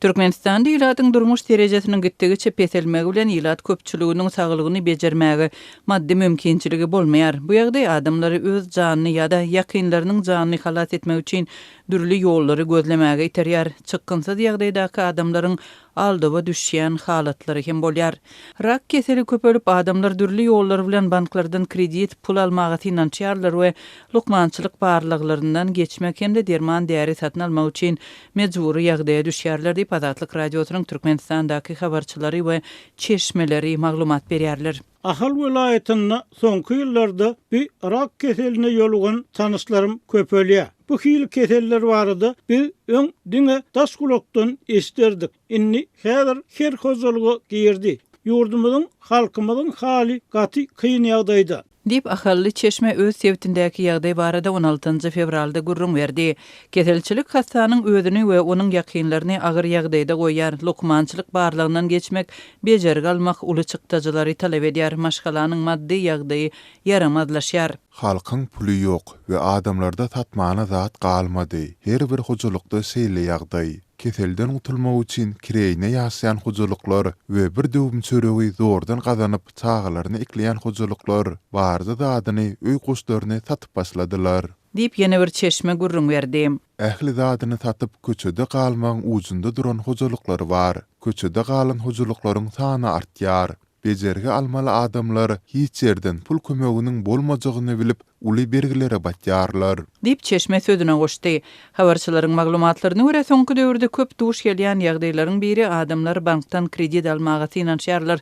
Türkmenistanda ilatyň durmuş derejesiniň gitdigiçe peselmegi bilen ilat köpçüliginiň saglygyny bejermäge maddy mümkinçiligi bolmaýar. Bu ýagdaý adamlary öz janyny ýa-da ýakynlarynyň janyny halas etmek üçin dürli ýollary gözlemäge iterýär. Çykgynsyz ýagdaýdaky adamlaryň aldawa düşýän halatlary hem bolýar. Rak keseli köpelip, adamlar dürli ýollar bilen banklardan kredit, pul almaga synanyşýarlar we lukmançylyk barlaglaryndan geçmek hem-de derman-däri satyn almak üçin mejbury ýagdaýa düşýärler diýip, Azatlyk Radiosynyň Türkmenistandaky habarçylary we çeşmeleri maglumat berýärler. Ahal welaýatynda soňky ýyllarda bu rak keseline ýolugan tanyşlarym köpelýär. Bu hili keseller barada biz öň diňe daş gulakdan eşiderdik. Indi häzir her hojalyga girdi. Ýurdumyzyň, halkymyzyň haly gaty kyn ýagdaýda. Diýip, ahally çeşme öz sebitindäki ýagdaý barada on altynjy fewralda gürrüň berdi. Keselçilik hassanyň özüni we onuň ýakynlaryny agyr ýagdaýda goýýar, lukmançylyk barlagyndan geçmek, bejergi almak uly çykdajylary talap edýär, maşgalanyň maddy ýagdaýy ýaramazlaşýar. Halkyň puly ýok we adamlarda satmana zat galmady. Her bir hojalykda şeýle ýagdaý. Keselden gutulmak üçin kireýine ýaşaýan hojalyklar we bir döwüm çöregi zordan gazanyp çagalaryny ekleýän hojalyklar barja zadyny öý goşlaryny satyp başladylar. Diýip, ýene bir çeşme gürrüň berdi. Ähli zadyny satyp köçede galmagyň ujunda duran hojalyklar bar. Köçede galan hojalyklaryň sany artýar. Bejergi almaly adamlar hiç ýerden pul kömeginiň bolmajagyny bilip, uly bergilere batýarlar. Diýip, çeşme sözüne goşdy. Habarçylaryň maglumatlaryna görä, soňky döwürde köp duş gelýän ýagdaýlaryň biri adamlar bankdan kredit almaga synanyşýarlar.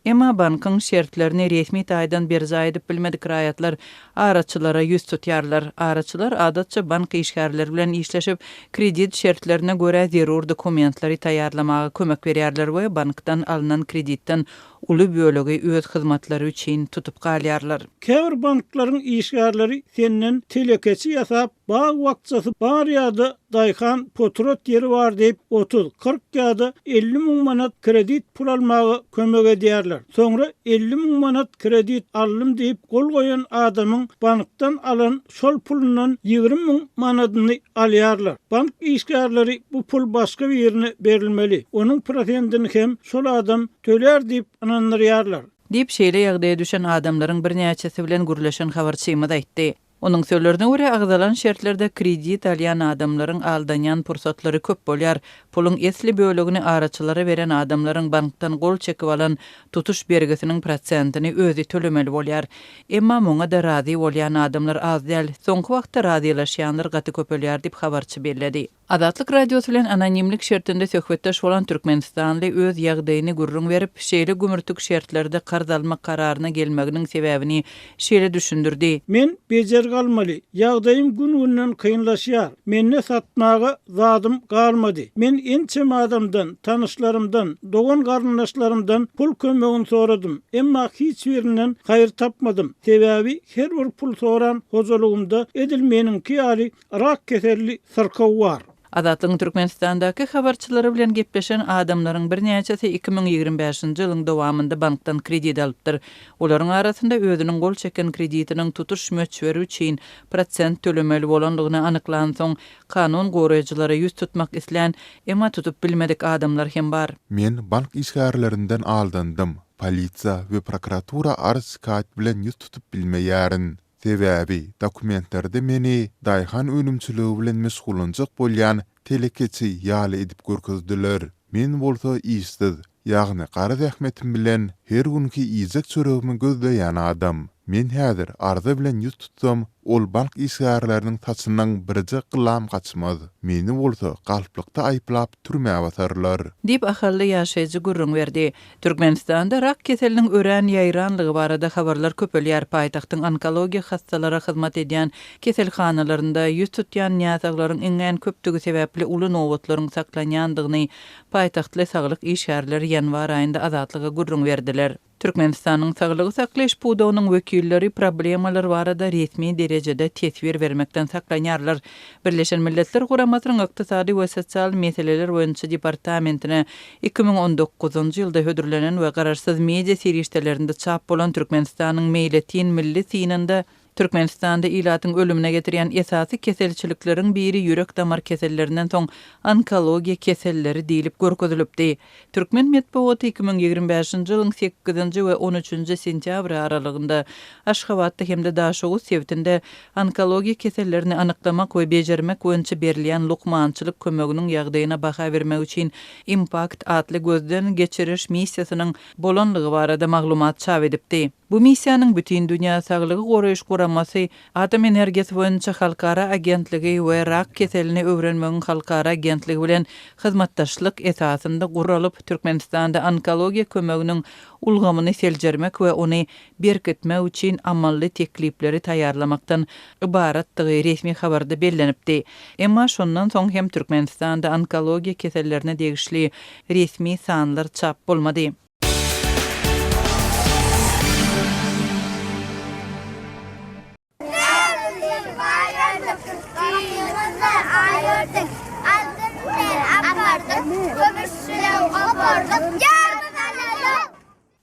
Emma bankyň şertlerini resmi taýdan berjaý edip bilmedik raýatlar araçylara ýüz tutýarlar. Araçylar adatça bank işgärleri bilen işleşip, kredit şertlerine görä zerur dokumentleri taýýarlamaga kömek berýärler we bankdan alnan kreditden uly bölegi öz hyzmatlary üçin tutup galýarlar. Käbir banklaryň işgärleri senden telekeçi ýasap, bag-bakjasy bar ýa-da daýhan potrat ýeri bar diýip, 30, 40 ýa-da 50 müň manat kredit pul almaga kömek edýärler. Soňra 50 müň manat kredit aldym diýip gol goýan adamyň bankdan alan şol pulundan 20 müň manadyny alýarlar. Bank işgärleri bu pul başga birine berilmeli, onuň prosentini hem şol adam tölär diýip ynandyrýarlar. Diýip, şeýle ýagdaýa düşen adamlaryň birnäçesi bilen gürleşen habarçymyz aýtdy. Onuň sözlerine görä, agzalan şertlerde kredit alýan adamlaryň aldanýan pursatlary köp bolýar. Puluň esli bölegini araçylara beren adamlaryň bankdan gol çekip alan tutuş bergisiniň prosentini özi tölemeli bolýar. Emma muňa-da razy bolýan adamlar az däl. Soňky wagtda razylaşýanlar gaty köpelýär diýip, habarçy belledi. Azatlyk Radiosy bilen anonimlik şertinde söhbetdeş bolan türkmenistanly öz ýagdaýyny gürrüň berip, şeýle gümürtik şertlerde karz almak kararyna gelmeginiň sebäbini şeýle düşündirdi. Men bejergi almaly. Ýagdaýym gün-günden kynlaşýar. Mende satmaga zadym galmady. Men ençeme adamdan, tanyşlarymdan, dogan-garyndaşlarymdan pul kömegini soradym. Emma hiç birinden haýyr tapmadym. Sebäbi her bir pul soran hojalygymda edil meniňki ýaly Rak keselli syrkaw bar. Azatlygyň Türkmenistandaky habarçylary bilen gepleşen adamlaryň birnäçesi 2025-nji ýylyň dowamynda bankdan kredit alypdyr. Olaryň arasynda özüniň gol çeken kreditiniň tutuş möçberi üçin prosent tölemeli bolandygyny anyklansoň, kanun goraýjylara ýüz tutmak islän, emma tutup bilmedik adamlar hem bar. Men bank işgärlerinden aldandym. Polisiýa we prokuratura arz-şikaýat bilen ýüz tutup bilmeýärin. Sebäbi dokumentlerde meni daýhan önümçiligi bilen meşgullanjak bolýan telekeçi ýaly edip görkezdiler. Men bolsa işsiz, ýagny gara zähmetim bilen her günki iýjek çöregimi gözleýän adam. Men häzir arza bilen ýüz tutsam, ol bank işgärleriniň saçynyň birje gylam gaçmaz. Meni bolsa galplykda aýyplap türmä basarlar. Diýip, ahally ýaşaýjy gürrüň berdi. Türkmenistanda rak keseliniň örän ýaýranlygy barada habarlar köpelýär. Paýtagtyň onkologiýa hassalara hyzmat edýän keselhanalarynda ýüz tutýan näsaglaryň iňňän köpdügi sebäpli uly nobatlaryň saklanýandygyny paýtagtly saglyk işgärleri ýanwar aýynda Azatlyga gürrüň berdiler. Türkmenistanyň saglygy saklaýyş pudagynyň wekilleri problemalar barada resmi derejede teswir bermekden saklanýarlar. Birleşen Milletler Guramasynyň Ykdysady we sosial meseleler boýunça departamentine 2019-njy ýylda hödürlenen we garaşsyz media serişdelerinde çap bolan Türkmenistanyň meýletin milli synynda. Türkmenistanda ilatyň ölümine getirýän esasy keselçilikleriň biri ýürek-damar kesellerinden soň onkologiýa keselleri diýlip görkezilipdi. Türkmen metbugaty 2025-nji ýylyň sekizinji we on üçünji sentýabry aralygynda Aşgabatda hem-de Daşoguz sebitinde onkologiýa kesellerini anyklamak we bejermek boýunça berilýän lukmançylyk kömeginiň ýagdaýyna baha bermek üçin Impact atly gözden geçiriş missiýasynyň bolanlygy barada maglumat çap edipdi. Bu missiýanyň Bütindünýä Saglygy Goraýyş Guramasy, Atom energiýasy boýunça halkara agentligi we Rak keselini öwrenmegiň halkara agentligi bilen hyzmatdaşlyk esasynda guralyp, Türkmenistanda onkologiýa kömeginiň ulgamyny seljermek we ony berkitmek üçin amally teklipleri taýýarlamakdan ybaratdygy resmi habarda bellenipdi. Emma şondan soň hem Türkmenistanda onkologiýa kesellerine degişli resmi sanlar çap bolmady.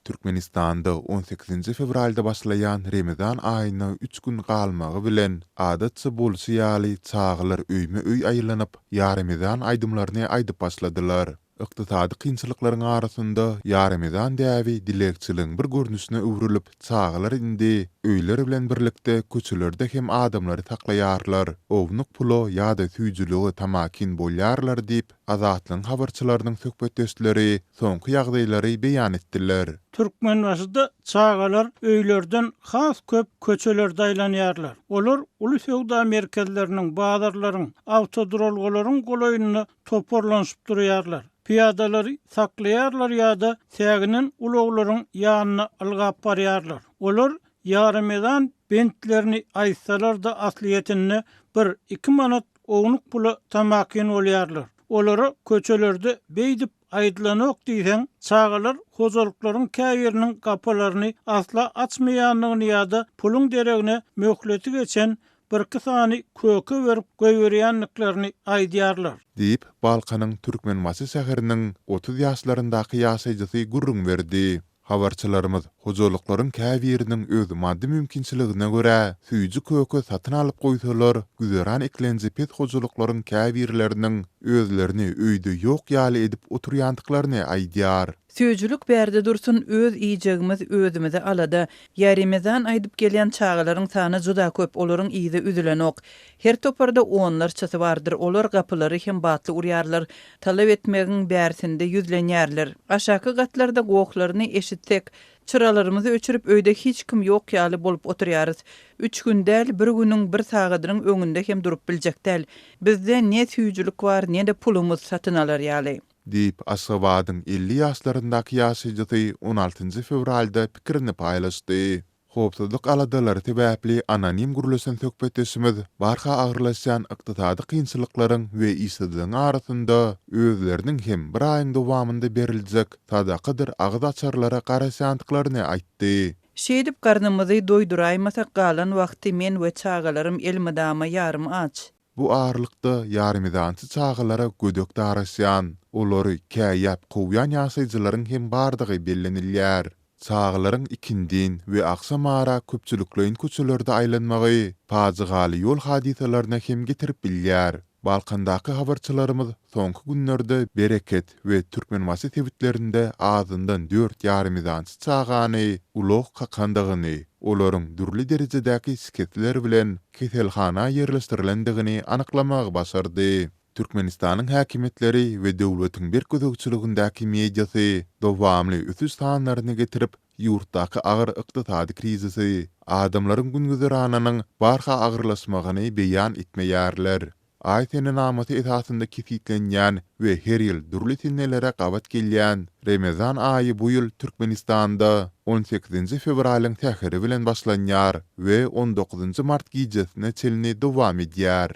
Türkmenistanda on sekizinji fewralda başlaýan Remezan aýyna üç gün galmagy bilen, adatça bolşy ýaly, çagalar öýme-öý aýlanyp, Ýa Remezan aýdymlaryny aýdyp başladylar. Ykdysady kynçylyklaryň arasynda Ýaremezan däbi dilegçiligiň bir görnüşine öwrülip, çagalar indi öýler bilen birlikde köçelerde hem adamlary saklaýarlar, ownuk pula ýa-da süýjülige tamakin bolýarlar diýip, Azatlygyň habarçylarynyň söhbetdeşleri soňky ýagdaýlary beýan etdiler. Türkmenbaşyda çagalar öýlerden has köp köçelerde aýlanýarlar. Olar uly söwda merkezleriniň, bazarlaryň, awtoduralgalaryň golaýynda toparlanyşyp durýarlar. Pyýadalary saklaýarlar ýa-da säginen ulaglaryň ýanyna ylgap barýarlar. Olar ýaremezan bentlerini aýtsalar-da aslyýetinde bir, iki manat ownuk pula tamakin bolýarlar. Olara köçelerde beýdip aýdylanok diýseň, çagalar hojalyklaryň käbiriniň gapylaryny asla açmaýandygyny ýa-da puluň deregine möhleti geçen birki sany köke berip goýberýändiklerini aýdýarlar. Diýip, Balkanyň Türkmenbaşy şäheriniň 30 ýaşlaryndaky ýaşaýjysy gürrüň berdi. Habarçylarymyz hojalyklaryň käbiriniň öz maddy mümkinçiligine görä, süýji-köke satyn alyp goýsalar, güzeran eklenji pes hojalyklaryň käbirleriniň özlerini öýde ýok ýaly edip oturýandyklaryny aýdýar. Süýjülik bärde dursun, öz iýjegimiz özümize alada. Ýa Remezan aýdyp gelýän çagalaryň sany juda köp, olaryň yzy üzülenok. Her toparda onlarçasy bardyr, olar gapylary hem batly urýarlar, talap etmegiň bärsinde ýüzlenýärler. Aşaky gatlarda gohlaryny eşitsek, çyralarymyzy öçürip öýde hiç kim ýok ýaly bolup oturýarys. Üç gün däl, bir günüň bir sagadynyň öňünde hem durup biljek däl. Bizde ne süýjülik bar, ne-de pulumyz satyn alar ýaly. Diýip, Aşgabadyň 50 ýaşlaryndaky ýaşaýjysy on altynjy fewralda pikirini paýlaşdy. Howpsuzlyk aladalary sebäpli anonim gürleşen söhbetdeşimiz barha agyrlaşýan ykdysady kynçylyklaryň we işsizligiň arasynda özleriniň hem bir aýyň dowamynda beriljek sadakadyr agyz açarlara garaşýandyklaryny aýtdy. Şeýdip garnymyzy doýduraýmasak galan wagty men we çagalarym elmydama ýarym aç. Bu aralykda ýarymezançy çagalara gödek daraşýan, olary käýäp kowýan ýaşaýjylaryň hem bardygy bellenilýär. Çagalaryň ikindin we agşamara köpçülikleýin köçelerde aýlanmagy pajygaly ýol hadysalaryna hem getirip bilýär. Balkandaky habarçylarymyz soňky günlerde Bereket we Türkmenbaşy sebitlerinde azyndan dört ýarymezançy çagany ulag kakandygyny, olaryň dürli derejedäki şikesler bilen keselhana ýerleşdirilendigini anyklamagy başardy. Türkmenistanyň häkimiýetleri we döwletiň berk gözegçiligindäki mediasy dowamly ösüş sanlaryny getirip, ýurtdaky agyr ykdysady krizisi, adamlaryň gün-güzeranynyň barha agyrlaşmagyny beýan etmeýärler. Aý senenamasy esasynda kesgitlenýän we her ýyl dürli senelere gabat gelýän Remezan aýy bu ýyl Türkmenistanda on sekizinji fewralyň säheri bilen başlanýar we on dokuzynjy mart gijesine çenli dowam edýär.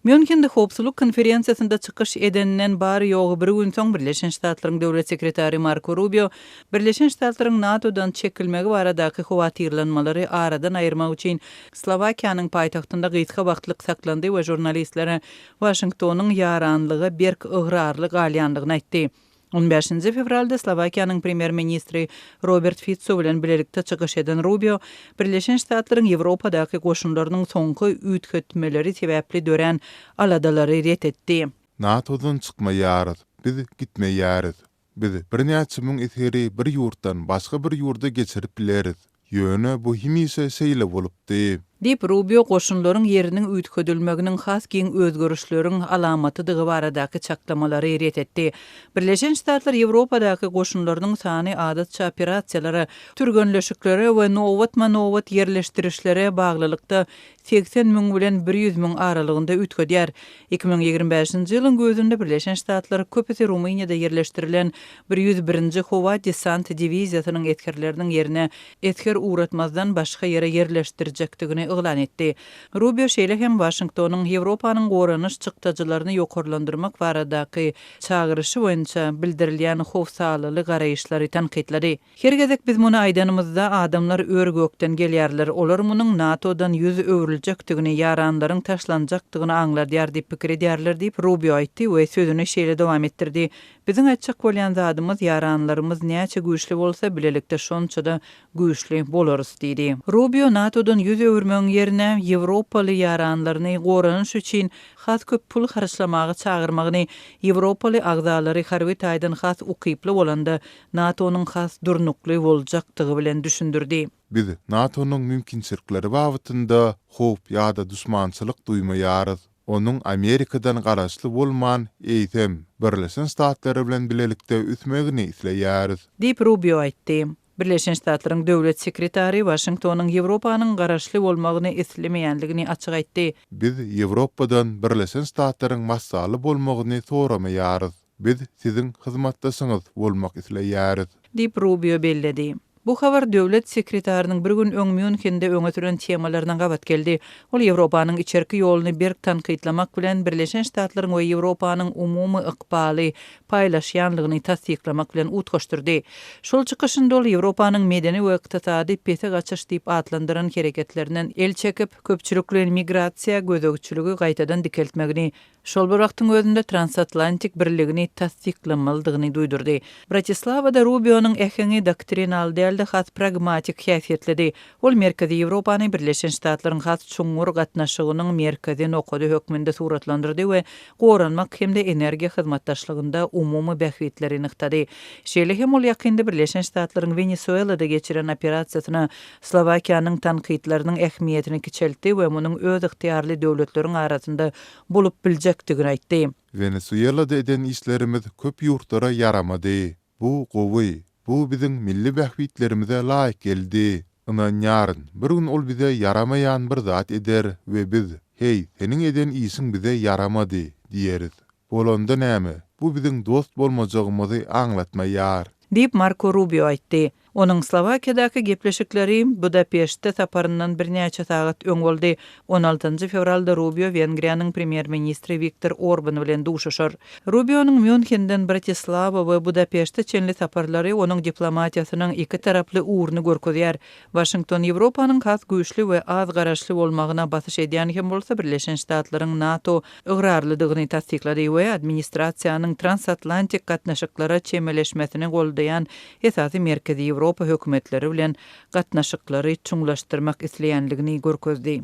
Mýunhende howpsuzlyk konferensiýasynda çykyş edeninden bary-ýogy bir gün soň Birleşen Ştatlaryň Döwlet sekretary Marko Rubio Birleşen Ştatlaryň NATO-dan çekilmegi baradaky howatyrlanmalary aradan aýyrmak üçin Slowakiýanyň paýtagtynda gysga wagtlyk saklandy we žurnalistlere Waşingtonyň ýaranlyga berk ygrarly galýandygyny aýtdy. On bäşinji fewralda Slowakiýanyň premýer-ministri Robert Fitso bilen bilelikde çykyş eden Rubio, Birleşen Ştatlaryň Ýewropadaky goşunlarynyň soňky üýtgetmeleri sebäpli dörän aladalary ret etdi. NATO-dan çykmaýarys, biz gitmeýäris. Biz birnäçe müň esgeri bir ýurtdan başga bir ýurda geçirip bileris. Ýöne bu hemişe şeýle bolupdy. Diýip, Rubio goşunlaryň ýeriniň üýtgedilmeginiň has giň özgerişleriň alamatydygy baradaky çaklamalary ret etdi. Birleşen Ştatlar Ýewropadaky goşunlarynyň sany adatça operasiýalara, türgenleşiklere we nobatma-nobat ýerleşdirişlere baglylykda 80 müň bilen 100 müň aralygynda üýtgedýär. 2025-nji ýylyň güýzünde Birleşen Ştatlar köpüsi Rumyniýada ýerleşdirilen 101-nji howa desant diwiziýasynyň esgerleriniň ýerine esger ugratmazdan başga ýere ýerleşdirjekdigini yglan etdi. Rubio şeýle hem Waşingtonyň Ýewropanyň goranyş çykdajylaryny ýokarlandyrmak baradaky çagyryşy boýunça bildirilýän howsalaly garaýyşlary tankytlady. Her gezek biz muny aýdanymyzda, adamlar ör-gökden gelýärler. Olar munuň NATO-dan ýüz öwrüljekdigini, ýaranlaryň taşlanjakdygyny aňladýar diýip pikir edýärler diýip, Rubio aýtdy we sözüni şeýle dowam etdirdi, Biziň aýtjak bolýan zadymyz, ýaranlarymyz näçe güýçli bolsa, bilelikde şonça-da güýçli bolarys diýdi. Rubio NATO-dan ýüz öwürmegiň ýerine, ýewropaly ýaranlaryny goranyş üçin has köp pul harçlamaga çagyrmagyny, ýewropaly agzalary harby taýdan has ukyply bolanda, NATO-nyň has durnukly boljakdygy bilen düşündirdi. Biz NATO-nyň mümkinçilikleri babatynda howp ýa-da duşmançylyk duýmaýarys. Onuň Amerikadan garaşly bolman, eýsem, Birleşen Ştatlary bilen bilelikde ösmegini isleýäris. Diýip, Rubio aýtdy. Birleşen Ştatlaryň döwlet sekretary Waşingtonyň Ýewropanyň garaşly bolmagyny islemeýändigini açyk aýtdy. Biz Ýewropadan Birleşen Ştatlaryň wassaly bolmagyny soramaýarys. Biz siziň hyzmatdaşyňyz bolmak isleýäris. Diýip, Rubio belledi. Bu habar döwlet sekretarynyň bir gün öň Mýunhende öňe süren temalaryna gabat geldi. Ol Ýewropanyň içerki ýoluny berk tankytlamak bilen, Birleşen Ştatlaryň we Ýewropanyň umumy ykbaly paýlaşýanlygyny tassyklamak bilen utgaşdyrdy. Şol çykyşynda ol Ýewropanyň medeni we ykdysady pese gaçyş diýip atlandyran hereketlerinden el çekip, köpçülikleýin migrasiýa gözegçiligi gaýtadan dikeltmegini Şol bir wagtyň özünde transatlantik birligini tassyklamalydygyny duýdurdy. Bratislawada Rubionyň äheňi doktrinal däl-de, has pragmatik häsiýetlidi. Ol Merkezi Ýewropany Birleşen Ştatlaryň has çuňňur gatnaşygynyň merkezi nokady hökmünde suratlandyrdy we goranmak hem-de energiýa hyzmatdaşlygynda umumy bähbitleri nygtady. Şeýle hem ol ýakynda Birleşen Ştatlaryň Wenesuelada geçiren operasiýasyna Slowakiýanyň tankytlarynyň ähmiýetini kiçeltdi we munuň özygtyýarly döwletleriň arasynda bolup biljekdigini aýtdy. Wenesuelada eden işlerimiz köp ýurtlara ýaramady. Bu gowy. Bu biziň milli bähbitlerimize laýyk geldi. Ynanýaryn, bir gün ol bize ýaramaýan bir zat eder we biz, Heý, seniň eden işiň bize ýaramady diýeris. Bolanda näme, bu biziň dost bolmajagymyzy aňlatmaýar. Diýip, Marko Rubio aýtdy. Onuň Slowakiýadaky gepleşikleri Budapeştde saparyndan birnäçe sagat öň boldy. On altynjy fewralda Rubio Wengriýanyň premýer-ministri Wiktor Orban bilen duşuşar. Rubionyň Mýunhenden Bratislawa we Budapeşte çenli saparlary onuň diplomatiýasynyň iki taraply ugruny görkezýär. Waşington Ýewropanyň has güýçli we az garaşly bolmagyna basyş edýän hem bolsa, Birleşen Ştatlaryň NATO ygrarlydygyny tassyklady we administrasiýanyň transatlantik gatnaşyklara çemeleşmesini goldaýan esasy Merkezi Ýewropa hökümetleri bilen gatnaşyklary çuňlaşdyrmak isleýänligini görkezdi.